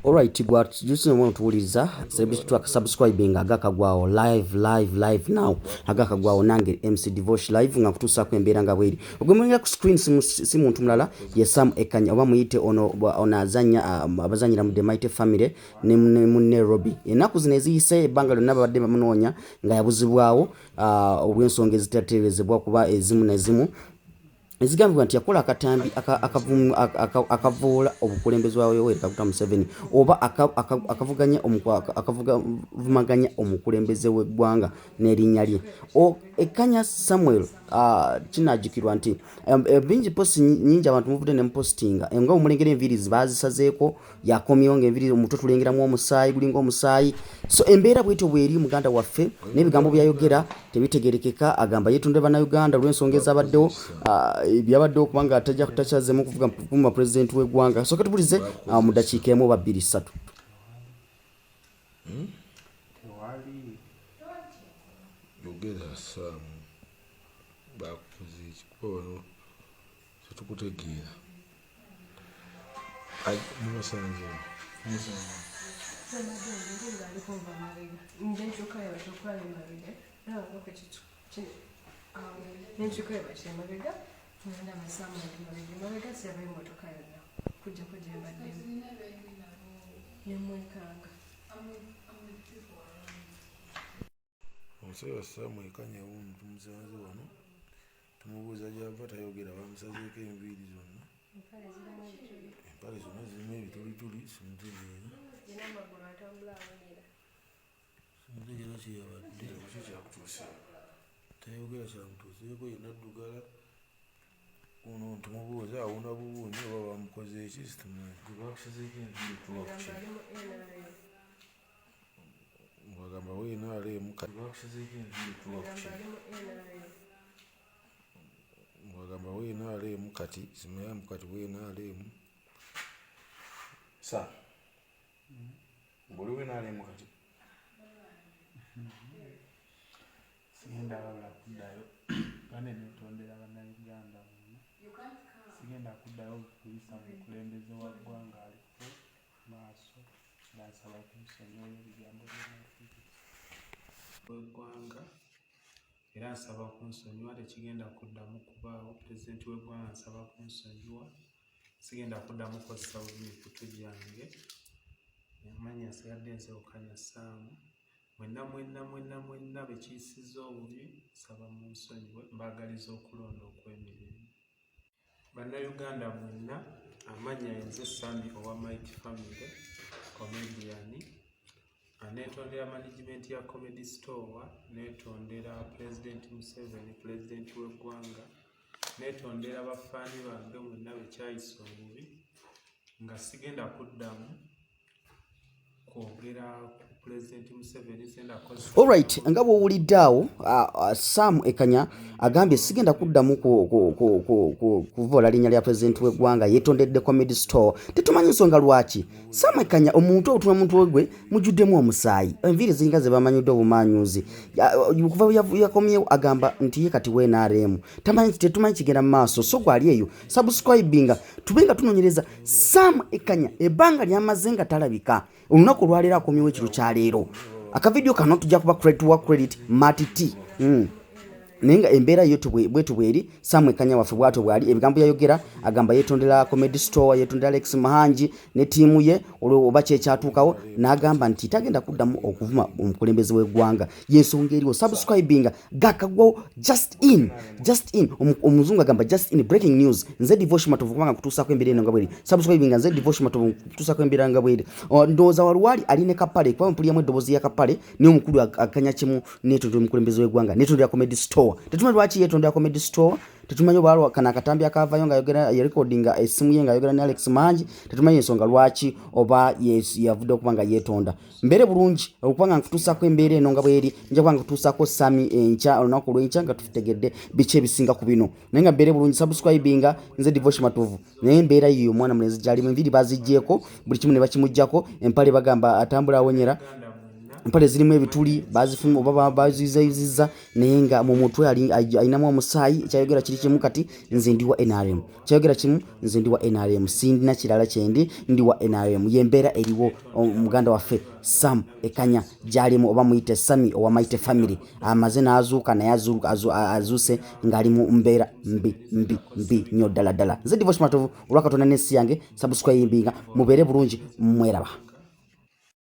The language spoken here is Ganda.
Alright, gwa jusino mwana tuwuliriza celebrity track subscribing agakagwawo live live live now agakagwawo nange MC Divosh live nga kutuusaako embeera nga bweri ogwe mulengera ku screen si muntu mulala ye Sam Ekanya oba muyite ono ono azanya abazanyira mu The Mighty Family ne mu Nairobi. Ennaku zino eziyise ebbanga lyonna babadde bamunoonya nga yabuzibwawo olw'ensonga ezitatereezebwa kuba ezimu nezimu ezigambibwa nti yakola akatambi akavoola obukulembeze bwa Yoweri Kaguta Museveni oba akavumaganya omukulembeze w'eggwanga n'erinnya lye. Ekanya Samuel kinajjukirwa nti bingi posti nyingi abantu muvudde ne mupositinga nga omulengera enviiri baazisazeeko yakomyewo ng'enviiri omutwe tulengeramu omusaayi gulinga omusaayi. So embeera bwetyo bweri muganda waffe n'ebigambo byayogera tebitegerekeka. Agamba yeetonde bannayuganda olw'ensonga ezabaddewo ebyabaddewo kubanga tajja takyazzemu kuvuga kuvuma pulezidenti w'eggwanga. Sooka tubulize mu ddakiika emu oba bbiri ssatu. Tewali. Yogera Sam, bakukoze ki? Kuba wano tetukutegeera. Mubasanze omusajja Sam Ekanya wuuno tumusanze wano, tumubuuza gy'ava tayogera, bamusazeeko enviiri zonna, empale zonna zirimu ebitulituli, simutegeera simutegeera kye yabadde, tayogera kyamutuuseeko, yenna addugala. Ono tumubuuza awuuna buwuunyi oba bamukoze ki situmanyi. Bakusazeeko enviiri kuba kuki? Bagamba WNRM kati bakusazeeko enviiri kuba kuki? Bagamba WNRM kati simanyi kati WNRM. Sa ng'oli WNRM kati? Sigenda wabula kuddayo bane netondera bannayuganda bonna. Sigenda kuddayo kuyisa mukulembeze wa ggwanga aliko maaso nga nsaba kumusonyiwa ebigambo by'omufuzi w'eggwanga era nsaba kunsonyiwa tekigenda kuddamu kubaawo. Pulezidenti w'eggwanga nsaba kunsonyiwa, sigenda kuddamu kukozesa bubi mikutu gyange. Amannya nsigadde nze Okanya Sam. Mwenna mwenna mwenna mwenna be kiyisizza obubi nsaba munsonyiwe, mbaagaliza okulonda okw'emirembe. Bannayuganda mwenna, amannya nze Sammy owa Mighty Family comedian. Neetondera management ya Comedy Store, neetondera Pulezidenti Museveni, pulezidenti w'eggwanga, neetondera bafaani bange mwenna be kyayisa obubi nga sigenda kuddamu kwogera ku Pulezidenti Museveni, sigenda kukozesa Alright, nga bw'owulidde awo Sam Ekanya agambye sigenda kuddamu kuvoola linnya lya pulezidenti w'eggwanga, yeetondedde Comedy Store. Tetumanyi nsonga lwaki Sam Ekanya omuntu otuna muntu gwe mujjuddemu omusaayi, enviiri ziringa ze bamanyidde obumaanyuuzi. Okuva bwe yakomyewo agamba nti ye kati WNRM tamanyi, tetumanyi kigenda mu maaso. So gwali eyo subscribinga tube nga tunoonyereza Sam Ekanya ebbanga ly'amaze nga talabika. Olunaku olwaleero akomyewo ekiro kya leero. Akavidiyo kano tujja kuba credit wa credit Matty T. Naye nga embeera yo bwetu bweri, Sam Ekanya waffe bwatyo bwali, ebigambo yayogera agamba yeetondera Comedy Store, yeetondera Alex Muhangi ne ttiimu ye olwo oba kyekyatuukawo, n'agamba nti tagenda kuddamu okuvuma omukulembeze w'eggwanga. Y'ensonga eriwo subscribinga gakagwawo just in, just in. Omuzungu agamba just in breaking news. Nze Devotion Matovu kubanga nkutuusaako embeera eno nga bweri. Subscribinga nze Devotion Matovu nkutuusaako embeera nga bweri. Ndowooza waluwali ali ne Kapale kuba mpuliramu eddoboozi ya Kapale naye omukulu akanya kimu neetondera omukulembeze w'eggwanga, neetondera Comedy Store. Tetumanyi lwaki yeetondera Comedy Store, tetumanyi oba kano akatambi akaavayo ng'ayogera yerekodinga essimu ye ng'ayogera ne Alex Muhangi, tetumanyi ensonga lwaki oba yavudde okuba nga yeetonda. Mbeere bulungi okuba nga nkutuusaako embeera eno nga bweri, nja kuba nga nkutuusaako Sami enkya olunaku olw'enkya nga tutegedde biki ebisinga ku bino. Naye nga mbeere bulungi, subscribinga nze Devotion Matovu. Naye embeera yiyo omwana mulenzi gy'alimu, enviiri baziggyeeko buli kimu ne bakimuggyako, empale bagamba atambula awonyera. Empale zirimu ebituli bazifumu oba baziyuzayuzizza naye nga mu mutwe alinamu omusaayi. Kyayogera kiri kimu, kati nze ndi wa NRM. Kyayogera kimu, nze ndi wa NRM, sindina kirala kyendi, ndi wa NRM. Yembeera eriwo muganda waffe Sam Ekanya gyalimu, oba muyite Sami owa Mighty Family. Amaze n'azuuka naye azuuse ng'ali mu mbeera mbi mbi mbi nnyo ddala ddala. Nze Divosh Matovu, olwakatonda n'ensi yange, subscribinga, mubeere bulungi, mweraba.